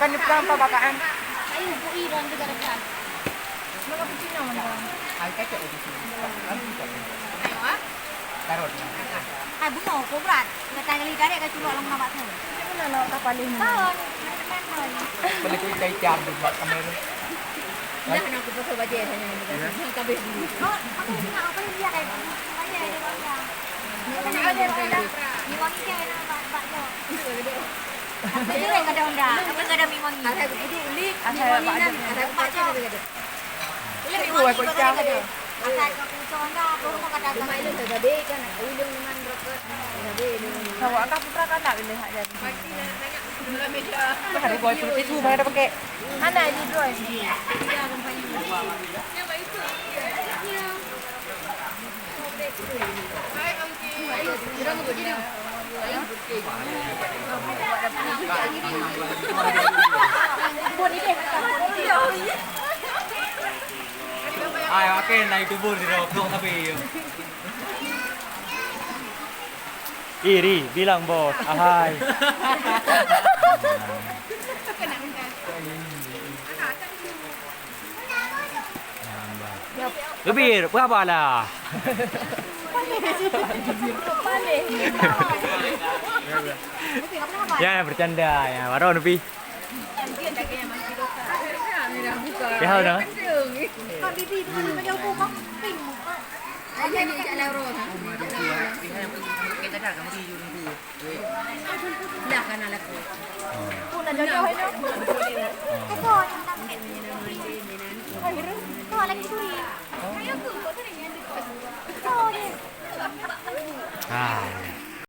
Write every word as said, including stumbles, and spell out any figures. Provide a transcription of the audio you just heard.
Kan dipeugah apa bakakan? Ayo, bui dan tiga rekan. Maka putih nama nama. Ai kacak di sini. Ayo, ah. Tarot. Hai buno, kobrat. Ngetai kali karek ka culok lam nama tu. Mana nak kapal ini? Tahu ni, main-main. Boleh tu cai cam di bak kamera. Dah nak aku pasal bajai hanya ni. Yang kabeh dulu. Oh, aku nak apa dia kan? Bajai dia bang. Ni wangi ke nak bak bak tu. Tapi dia kada honda, apa kada mi wangi. Ada gede ulik, ada mi wangi nan, ada pakai ada gede. Ile mi wangi kada ada. Asal kau tu honda, aku rumah kada ada. Mai lu gabe kan, ulung dengan rokok. Gabe lu. Tahu angkat putra kanak ini hak jadi. Baru kau itu tisu, baru pakai. Mana ini dua ini? Ai, makin naik tubur di rokok tapi. Iri, bilang bos, ahai. Lebih, berapa lah? Ya, bercanda ya, baru lebih. Ya, udah. Dah kan laku. Pun dah jauh-jauh ini.